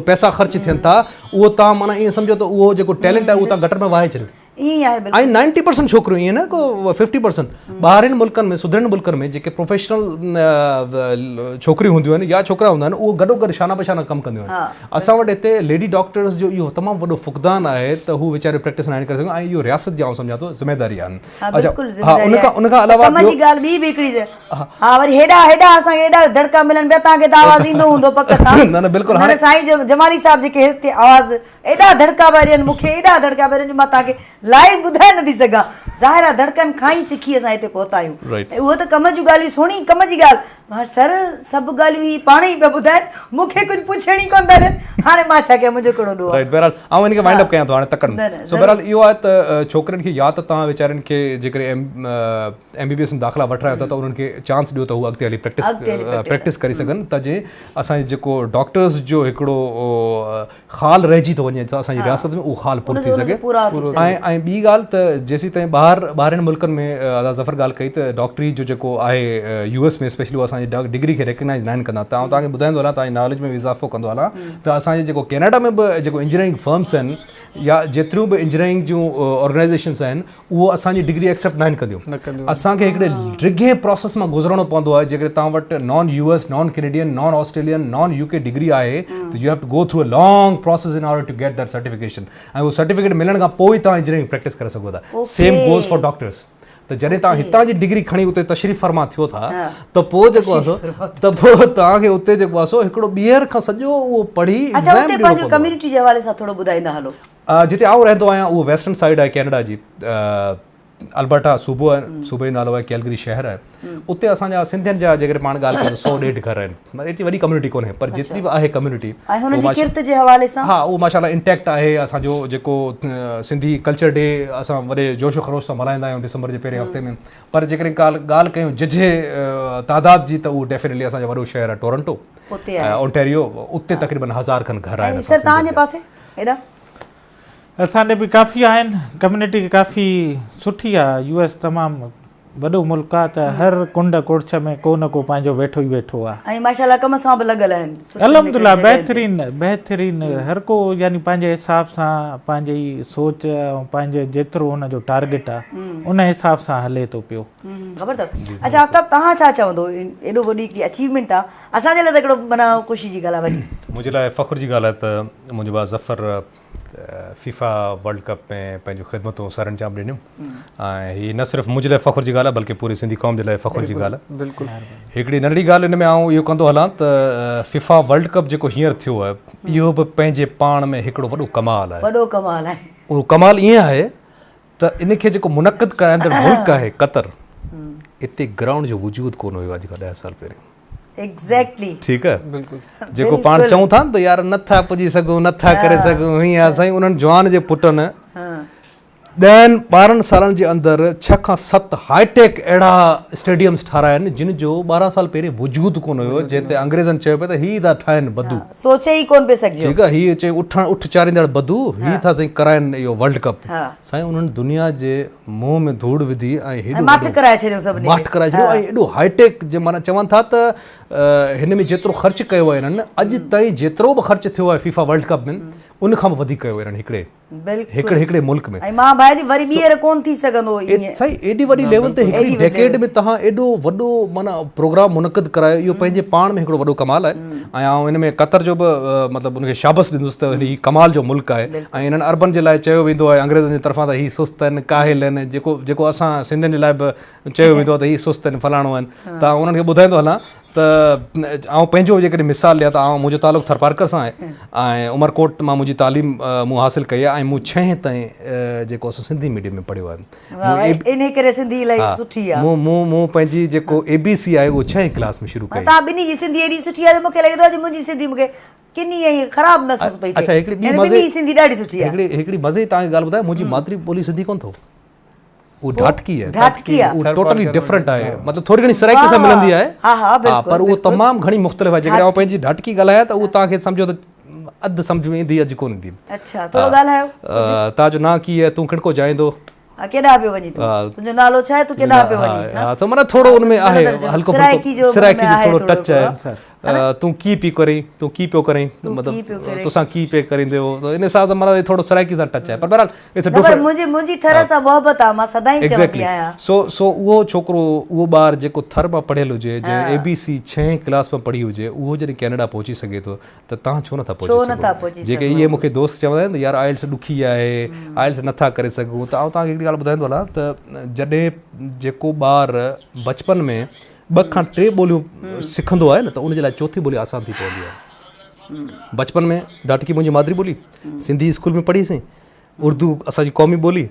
پئسا خرچ ٿين ٿا اهو تان معنيٰ ائين سمجهو ته اهو جيڪو ٽيلنٽ آهي اهو تان گٽر ۾ وهائي ڇڏيو. ائين ئي آهي بلڪل. ۽ نائنٽي پرسنٽ ڇوڪريون ائين نه ڪو ففٽي پرسنٽ ٻاهرين ملڪن ۾ سڌريل ملڪن ۾ جيڪي پروفيشنل ڇوڪريون هونديون آهن يا ڇوڪرا هوندا آهن اهو گڏو گڏ شانه بشانه ڪم ڪنديون آهن اسان وٽ هتي ليڊي ڊاڪٽرز جو اهو تمام وڏو فقدان آهي ته هو ويچاريون پريڪٽس ناهن ڪري سگهيون ۽ اهو رياست جي آئون سمجهان ٿو ذميواري آهن ها بلڪل ذميواري آهي ان کان علاوه ڪم جي ڳالهه ٻي به هڪڙي ها وري هيڏا هيڏا اسان کي ايڏا دڙڪا ملن پيا توهان کي ته آواز ايندو هوندو پڪ سان نه نه بلڪل هاڻي سائين جمالي صاحب جيڪي هتي آواز ايڏا دڙڪا پيا ڏين مون کي ايڏا دڙڪا پيا ڏين جو مان توهان کي لائيو ٻڌائي نٿي سگهان ظاهر آهي دڙڪن کان ئي سکي اسان هتي پهتا آهيون ۽ اهو ته ڪم جون ڳالهيون سهڻي ڪم جي ڳالهه سر سڀ ڳالهيون هي پاڻ ئي پيا ٻڌائن مون کي ڪجهه پڇڻ ئي ڪونه ٿا ڏين هاڻي مان ڇا ڪيان منهنجو ڪهڙو ڏوهه آهي بهرحال آئون ان کي وائنڊ اپ ڪيان ٿو هاڻي تڪڙ ۾ سو بهرحال اهو آهي ته ڇوڪرين کي يا ته توهان ويچارين کي جيڪڏهن ايم بي بي ايس ۾ داخلا وٺرايو ٿا ته انهن کي چانس ڏيو ته هو اڳتي هلي پريڪٽس پريڪٽس ڪري سگهن ته جي اسان جي جيڪو ڊاڪٽرز جو هڪڙو خال رهجي ٿو وڃي اسان جي رياست ۾ اهو خال پر ٿي سگهي ۽ ۽ ٻي ڳالهه ته جيسين تائين ٻاهر ٻاهرين ملڪن ۾ ادا ظفر ڳالهه ڪئي ته ڊاڪٽري جو جيڪو آهي يو ايس ۾ اسپيشلي اسان جي ڊگري کي ريڪگنائز ناهن ڪندا ته آئون توهان کي ٻڌائيندو هلان توهان جي ناليج ۾ به اضافو ڪندو هلان ته اسان جي جيڪو ڪينيڊا ۾ به جيڪو انجنيئرنگ فرمس آهن يا جيتريون به انجنيئرنگ جون آرگنائزيشنس آهن اهو اسان جي ڊگري ايڪسيپٽ ناهن ڪنديون اسان کي هڪڙي ڊگهي پروسيس مان گذرڻو پوندو آهي جيڪڏهن توهان وٽ non U S non Canadian non Australian non U K degree آهي ته you have to go through a long process in order to get that certification ۽ اهو سرٽيفڪيٽ ملڻ کان پوء ئي توهان انجنيئرنگ پريڪٽس ڪري سگهو ٿا سيم گوز فار ڊاڪٽرس ته جڏهن توهان هتان جي ڊگري کڻي اتي تشريف فرما ٿيو ٿا ته پوء جيڪو آهي سو ته پوء توهان کي اتي جيڪو آهي سو هڪڙو ٻيهر کان سڄو اهو پڙهي اڇا اتي پنهنجو ڪميونٽي جي حوالي سان ٿورو ٻڌائيندا هلو. جتي آئون رهندو آهيان اهو ويسٽرن سائيڊ آهي ڪينيڊا جي البرٽا صوبو آهي صوبي جو نالو آهي ڪيلگري شهر آهي اتي اسان جا سنڌين جا جيڪڏهن پاڻ ڳالهه ڪريون سو ڏيڍ گهر آهن مطلب ايتري وڏي ڪميونٽي ڪونهي پر جيتري به آهي ڪميونٽي ۽ هن جي ڪرت جي حوالي سان ها اهو ماشاء الله انٽيڪٽ آهي اسان جو جيڪو سنڌي ڪلچر ڊي اسان وڏي جوش و خروش سان ملهائيندا آهيون ڊسمبر جي پهرين هفتي ۾ پر جيڪڏهن ڪالهه ڳالهه ڪيون ججهي تعداد جي ته اهو ڊيفينيٽلي اسان جو وڏو شهر آهي ٽورنٽو اونٽيريو اتي تقريبن هزار کن گهر آهن سر توهان جي پاسي هيڏا. اسان ڏي به ڪافي آهن ڪميونٽي ڪافي سٺي آ يو ايس تمام وڏو ملڪ آ ته هر ڪنڊ ڪڙڇ ۾ ڪو نه ڪو پنهنجو ويٺو ئي ويٺو آ. ۽ ماشاءالله ڪم سان به لڳل آهن سٺين الحمدلله بهترين بهترين هر ڪو يعني پنهنجي حساب سان پنهنجي سوچ ۽ پنهنجي جيترو هن جو ٽارگيٽ آ ان حساب سان هلي ٿو پيو. زبردست اڇا آفتاب توهان ڇا چوندو ايڏو وڏي هڪڙي اچيومينٽ آ اسان جي لاء ته هڪڙو معنيٰ خوشي جي ڳالهه آهي وڏي. منهنجي لاء فخر جي ڳالهه آهي ته منهنجو ڀاء ظفر فيفا ورلڊ ڪپ ۾ پنهنجون خدمتون سرانجام ڏنيون ۽ هي نه صرف منهنجي لاء فخر جي ڳالهه آهي بلڪه پوري سنڌي قوم جي لاء فخر جي ڳالهه آهي. هڪڙي ننڍڙي ڳالهه ان ۾ آئون اهو ڪندو هلان ته فيفا ورلڊ ڪپ جيڪو هينئر ٿيو آهي اهو به پنهنجي پاڻ ۾ هڪڙو وڏو ڪمال آهي. وڏو ڪمال آهي. اهو ڪمال ائين آهي ته ان کي جيڪو منعقد ڪرائيندڙ ملڪ آهي قطر اتي گرائونڊ جو وجود ڪونه هيو اڄ کان 10 سال پهرين. ايگزيڪٽلي ٺيڪ آهي بلڪل جيڪو پاڻ چئون ٿا نه ته يار نه ٿا پڄي سگهون نه ٿا ڪري سگهون هيئن آهي سائين انهن جوان جي پٽن ڏهن ٻارهن سالن جي اندر ڇهه کان ست هاء ٽيڪ اهڙا اسٽيڊيمز ٺارايا آهن جن جو ٻارهن سال پهرين وجود ڪونه هيو جنهن تي انگريزن چيو پئي ته هي ٿا ٺاهن بدو سوچي ئي ڪونه پئي سگهجيو ٺيڪ آهي هي چئي اٺ اٺ چاريندڙ بدو هي ٿا سائين ڪرائن اهو ورلڊ ڪپ سائين انهن دنيا جي منهن ۾ ڌوڙ وڌي ۽ هيڏو ماٺ ڪرائي ڇڏيو سڀني کي ماٺ ڪرائي ڇڏيو ۽ ايڏو هاء ٽيڪ جي معنيٰ چون ٿا ته هن ۾ جيترو خرچ ڪيو آهي انهن اڄ تائين جيترو به خرچ ٿيو آهي فيفا ورلڊ ڪپ ۾ ان کان به وڌيڪ ڪيو انهن هڪڙي هڪڙي هڪڙي ملڪ ۾ ۽ مان ڀائي وري ٻيهر ڪون ٿي سگهندو ائين سائين ايڏي وڏي ليول تي هڪڙي ڊيڪيڊ ۾ توهان ايڏو وڏو معنيٰ پروگرام منعقد ڪرايو اهو پنهنجي پاڻ ۾ هڪڙو وڏو ڪمال آهي ۽ آئون ان ۾ قطر جو به مطلب ان کي شابس ڏيندس ته هي ڪمال جو ملڪ آهي ۽ انهن عربن جي لاء چيو ويندو آهي انگريزن جي طرفان ته هي سست آهن ڪاهل آهن جيڪو جيڪو اسان سنڌين جي لاء به چيو ويندو آهي ته هي سست آهن فلاڻو آهن ته آئون انهن کي ٻڌائيندو هلان ته آئون پنهنجو جيڪڏهن مثال ڏيان ته آئون منهنجو تعلق ٿرپارڪر سان آهي ۽ عمرڪوٽ مان منهنجي تعليم مون حاصل ڪئي آهي ۽ مون ڇهين تائين جيڪو اسان سنڌي ميڊيم ۾ پڙهيو آهي انهي ڪري سنڌي الائي سٺي آ. مون مون مون پنهنجي جيڪو اي بي سي آهي اهو ڇهين ڪلاس ۾ شروع ڪئي. توهان ٻنهي جي سنڌي ايڏي سٺي آ جو مونکي لڳي ٿو اڄ منهنجي سنڌي مونکي ڪني ۽ خراب محسوس پئي ٿئي. اڇا هڪڙي ٻي يعني مزي ٻنهي جي سنڌي ڏاڍي سٺي آ. هڪڙي هڪڙي مزي جي توهان کي ڳالهه ٻڌايان منهنجي مادري ٻولي سنڌي ڪونه اٿو. اهو ڍاٽڪي آهي. ڍاٽڪي آ. اهو ٽوٽلي ڊفرنٽ آهي مطلب ٿوري گهڻي سرائيڪي سان ملندي آهي. ها ها بلڪل پر اهو تمام گهڻي مختلف آهي جيڪڏهن آئون پنهنجي ڍاٽڪي ڳالهايان ته اهو توهان کي سمجهو ته اڌ سمجهه ۾ ايندي اڌ ڪونه ايندي. اڇا ٿورو ڳالهايو. توهان جو نانء ڪي آهي تون ڪڻڪو جائيندو. ها ڪيڏانهن پيو وڃين تون تنهنجو نالو ڇا آهي تون ڪيڏانهن پيو وڃين ها ته معنيٰ ٿورو ان ۾ آهي هلڪو سرائيڪي جو سرائيڪي جو ٿورو ٽچ آهي تون ڪي پي ڪرين تون ڪي پيو ڪرين مطلب توسان ڪي پي ڪريندي هو ته ان حساب سان معنيٰ ٿورو سرائيڪي سان ٽچ آهي پر بهرحال it's نه پر منهنجي منهنجي ٿر سان محبت آ مان سدائين چوندي آهيان سو سو اهو ڇوڪرو اهو ٻار جيڪو ٿر مان پڙهيل هجي جنهن اي بي سي ڇهين ڪلاس مان پڙهي هجي اهو جڏهن ڪينيڊا پهچي سگهي ٿو ته توهان ڇو نٿا پهچي سگهو جيڪي اهي مون کي دوست چوندا آهن ته يار آئلس ڏکي آهي آئلس نٿا ڪري سگهون ته آئون توهان کي هڪڙي ڳالهه ٻڌائيندو هلان ته جڏهن جيڪو ٻار بچپن ۾ ٻه کان ٽي ٻوليون سکندو آهي نه ته ان جي لاء چوٿين ٻولي آسان ٿي پوندي آهي. بچپن ۾ ڍاٽڪي منهنجي مادري ٻولي، سنڌي اسڪول ۾ پڙهيسين، اردو اسان جي قومي ٻولي،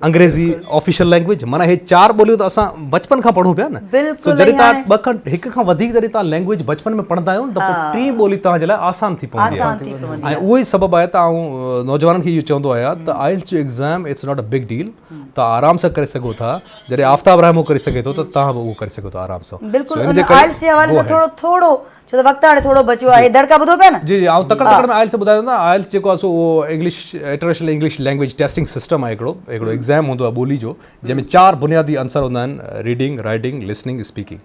انگريزي آفيشل لينگويج معنيٰ هي چار ٻوليون ته اسان بچپن کان پڙهون پيا نه. سو جڏهن توهان ٻه کان هڪ کان وڌيڪ جڏهن توهان لينگويج بچپن ۾ پڙهندا آهيو نه ته پوء ٽين ٻولي توهان جي لاء آسان ٿي پوندي آهي ۽ اهو ئي سبب آهي ته آئون نوجوانن کي اهو چوندو آهيان ته آئلٽس جو exam it's not a big deal توهان آرام سان ڪري سگهو ٿا. جڏهن آفتاب راهمون ڪري سگهي ٿو ته توهان به اهو ڪري سگهو ٿا آرام سان. بلڪل ان آئلس جي حوالي سان ٿورو ٿورو ڇو ته وقت هاڻي ٿورو بچيو آهي دڙڪا ٻڌو پيا نه. جي جي آئون تڪڙ تڪڙ ۾ آئلس ٻڌايان ٿو نه آئلس جيڪو آهي سو اهو English international English language testing system آهي هڪڙو هڪڙو ايگزام هوندو آهي ٻولي جو جنهن ۾ چار بنيادي عنصر هوندا آهن ريڊنگ رائيٽنگ لسننگ اسپيڪنگ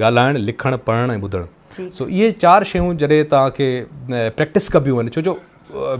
ڳالهائڻ لکڻ پڙهڻ ۽ ٻڌڻ سو اهي چار شيون جڏهن توهان کي پريڪٽس ڪبيون آهن ڇو جو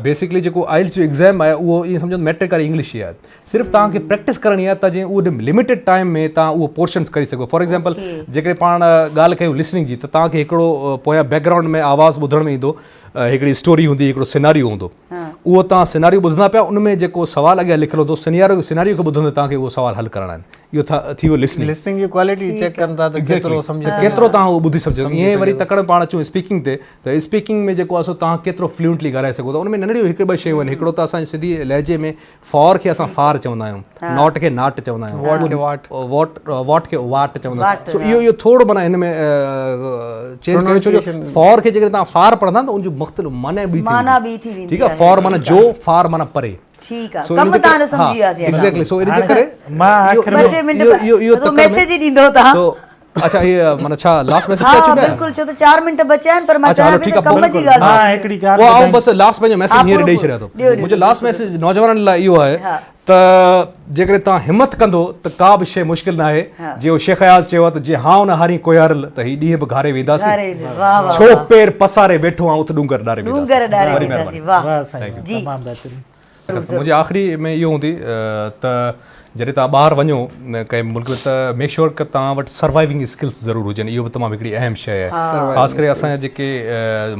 بيسڪلي جيڪو آئلس جو ايگزام آهي اهو ائين سمجهو ميٽرڪ واري انگلش ئي آهي صرف توهان کي پريڪٽس ڪرڻي آهي ته جيئن اهو لميٽيڊ ٽائيم ۾ توهان اهو پورشنس ڪري سگهو فار ايگزامپل جيڪڏهن پاڻ ڳالهه ڪيون لسننگ جي ته توهان کي هڪڙو پويان بيڪ گرائونڊ ۾ آواز ٻڌڻ ۾ ايندو هڪڙي اسٽوري هوندي هڪڙو سيناريو هوندو اهو توهان سيناريو ٻڌندا پيا ان ۾ جيڪو سوال اڳيان لکيل هوندو سيناريو سيناريو کي ٻڌندي توهان کي اهو سوال حل ڪرڻا آهن اهو ٿي ويو لسننگ لسننگ جي ڪوالٽي چيڪ ڪن ٿا ته ڪيترو سمجهي ڪيترو توهان اهو ٻڌي سگهجو ائين وري تڪڙ پاڻ اچون اسپيڪنگ تي ته اسپيڪنگ ۾ جيڪو آهي سو توهان ڪيترو فلوئنٽلي ڳالهائي سگهو ٿا ان ۾ ننڍڙيون هڪ ٻه شيون آهن هڪڙو ته اسان جي سنڌي لهجي ۾ فار کي اسان فار چوندا آهيون not کي not چوندا آهيون واٽ کي واٽ واٽ واٽ کي واٽ چوندا آهيون سو اهو اهو ٿورو معنيٰ هن ۾ چينج ڪيو ڇو جو فار کي جيڪڏهن توهان فار پڙهندا ته ان جو مختلف معنيٰ ٻي ٿي ويندي ٺيڪ آهي فار معنيٰ جو فار معنيٰ پري ٺيڪ آ ڪم تان جو سمجهي وياسين اسان ايگزيڪٽلي سو ان جي ڪري مان آخر ۾ 2 منٽ اهو ميسيج ئي ڏيندو تان اڇا هي معنيٰ ڇا لاسٽ ميسيج تي اچون پيا؟ ها بلڪل ڇو ته 4 منٽ بچيا آهن پر مان چاهيان پئي ته ڪم جي ڳالهه ها هڪڙي ڳالهه پوء آئون بس لاسٽ پنهنجو ميسيج هينئر ڏئي ڇڏيان ٿو منهنجو لاسٽ ميسيج نوجوانن لاء اهو آهي ته جيڪڏهن توهان همت ڪندو ته ڪا به شيء مشڪل ناهي جيئن شيخ اياز چيو آهي ته جي هانء نه هارين ڪوهيارل ته هي ڏينهن به گهاري وينداسين ڇو پير پساري ويٺو آهين اٿ ڏونگر ڏاري وينداسين واهه سائين تمام بهترين منهنجي آخري ۾ اهو هوندي ته جڏهن توهان ٻاهر وڃو ڪنهن ملڪ ۾ ته ميڪ شور ڪه توهان وٽ سروائيونگ اسڪلس ضرور هجن اهو به تمام هڪڙي اهم شيء آهي خاص ڪري اسان جا جيڪي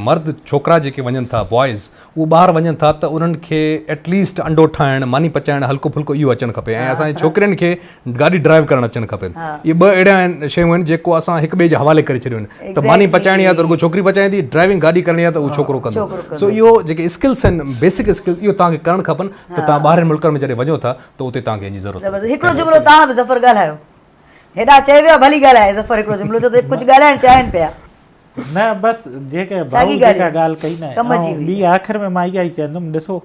مرد ڇوڪرا جيڪي وڃن ٿا بوائز اهو ٻاهر وڃن ٿا ته انهن کي ايٽ ليسٽ انڊو ٺاهڻ ماني پچائڻ هلڪو ڦلڪو اهو اچڻ کپي ۽ اسان جي ڇوڪرين کي گاڏي ڊرائيو ڪرڻ اچڻ کپي اهي ٻه اهڙا آهن شيون آهن جيڪو اسان هڪ ٻئي جي حوالي ڪري ڇڏيون آهن ته ماني پچائڻي آهي ته رڳو ڇوڪري پچائيندي، ڊرائيونگ گاڏي ڪرڻي آهي ته اهو ڇوڪرو ڪندو. سو اهو جيڪي اسڪلس آهن بيسڪ اسڪلس اهو توهان کي ڪرڻ کپن ته توهان ٻاهرين ملڪن ۾ جڏهن وڃو ٿا ته اتي توهان کي ان جي ضرورت پوندي. هڪڙو جملو توهان به ظفر ڳالهايو. هيڏانهن چئي ويو آهي ڀلي ڳالهائي ظفر هڪڙو جملو ڇو ته ڪجهه ڳالهائڻ چاهين پيا. نه بس جيڪي ڀائو جيڪا ڳالهه ڪئي نه ۽ ٻي آخر ۾ مان اها ئي چوندم ڏسو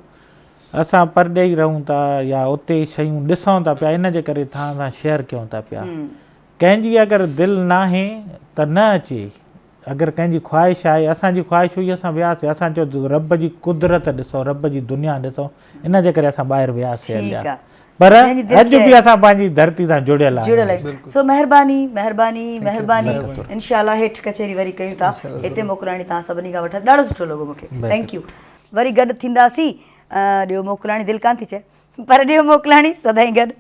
اسان پرڏيهي رهون ٿا يا اتي شيون ڏسون ٿا پيا ان جي ڪري توهان سان شيئر ڪيون ٿا پيا ڪنهن جي اگر دل ناهي ته نه اچي، اگر ڪنهن جي خواهش آهي، اسان جي خواهش هئي اسان وياسي، اسان چيو ته رب جي قدرت ڏسون، رب جي دنيا ڏسون، ان جي ڪري اسان ٻاهر وياسي هليا، پر اڄ به اسان پنهنجي ڌرتي سان جڙيل آهيون. سو مهرباني مهرباني مهرباني انشاء الله هيٺ ڪچهري وري ڪيون ٿا هتي موڪلاڻي توهان سڀني کان وٺان ڏاڍو سٺو لڳو مونکي thank you وري گڏ ٿينداسين ڏيو موڪلاڻي دل ڪانه ٿي چئي پر ڏيو موڪلاڻي سدائين گڏ.